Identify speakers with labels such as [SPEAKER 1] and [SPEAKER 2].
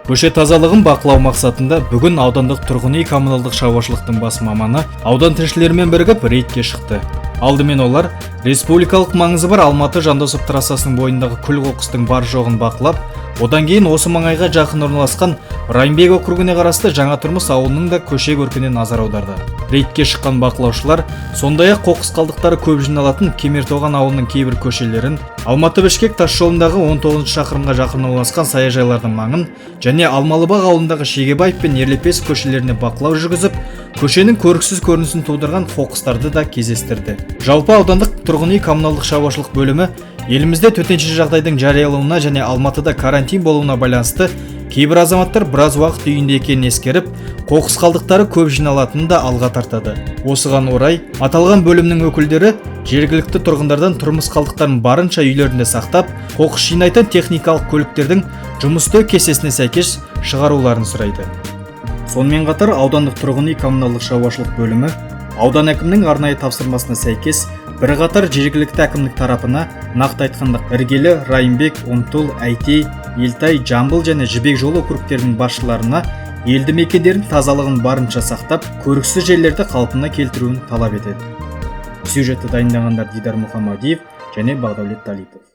[SPEAKER 1] Көше тазалығын бақылау мақсатында бүгін аудандық тұрғын үй коммуналдық шаруашылықтың бас маманы аудан тілшілерімен бірігіп рейдке шықты. Алдымен олар республикалық маңызы бар Алматы Жандосов трассасының бойындағы күл қоқыстың бар жоғын бақылап, одан кейін осы маңайға жақын орналасқан Райымбек округіне қарасты Жаңа Тұрмыс ауылының да көше көркіне назар аударды. Рейдке шыққан бақылаушылар сондай-ақ қоқыс қалдықтары көп жиналатын Кемертоған ауылының кейбір көшелерін, Алматы Бішкек тас жолындағы 19 шақырымға жақын орналасқан саяжайлардың маңын және Алмалыбақ ауылындағы Шегебаев пен Ерлепесов көшелеріне бақылау жүргізіп, көшенің көріксіз көрінісін тудырған қоқыстарды да кездестірді. Жалпы, аудандық тұрғын үй коммуналдық шаруашылық бөлімі елімізде төтенше жағдайдың жариялануына және Алматыда карантин болуына байланысты кейбір азаматтар біраз уақыт үйінде екенін ескеріп, қоқыс қалдықтары көп жиналатынын да алға тартады. Осыған орай аталған бөлімнің өкілдері жергілікті тұрғындардан тұрмыс қалдықтарын барынша үйлерінде сақтап, қоқыс жинайтын техникалық көліктердің жұмыс істеу кестесіне сәйкес шығаруларын сұрайды. Сонымен қатар аудандық тұрғын үй коммуналдық шаруашылық бөлімі аудан әкімінің арнайы тапсырмасына сәйкес бірқатар жергілікті әкімдік тарапына, нақты айтқанда, Іргелі, Райымбек, Ұмтыл, Әйтей, Елтай, Жамбыл және Жібек жолы округтерінің басшыларына елді мекендердің тазалығын барынша сақтап, көріксіз жерлерді қалпына келтіруін талап етеді. Сюжетті дайындағандар Дидар Мұхамадиев және Бағдәулет Талипов.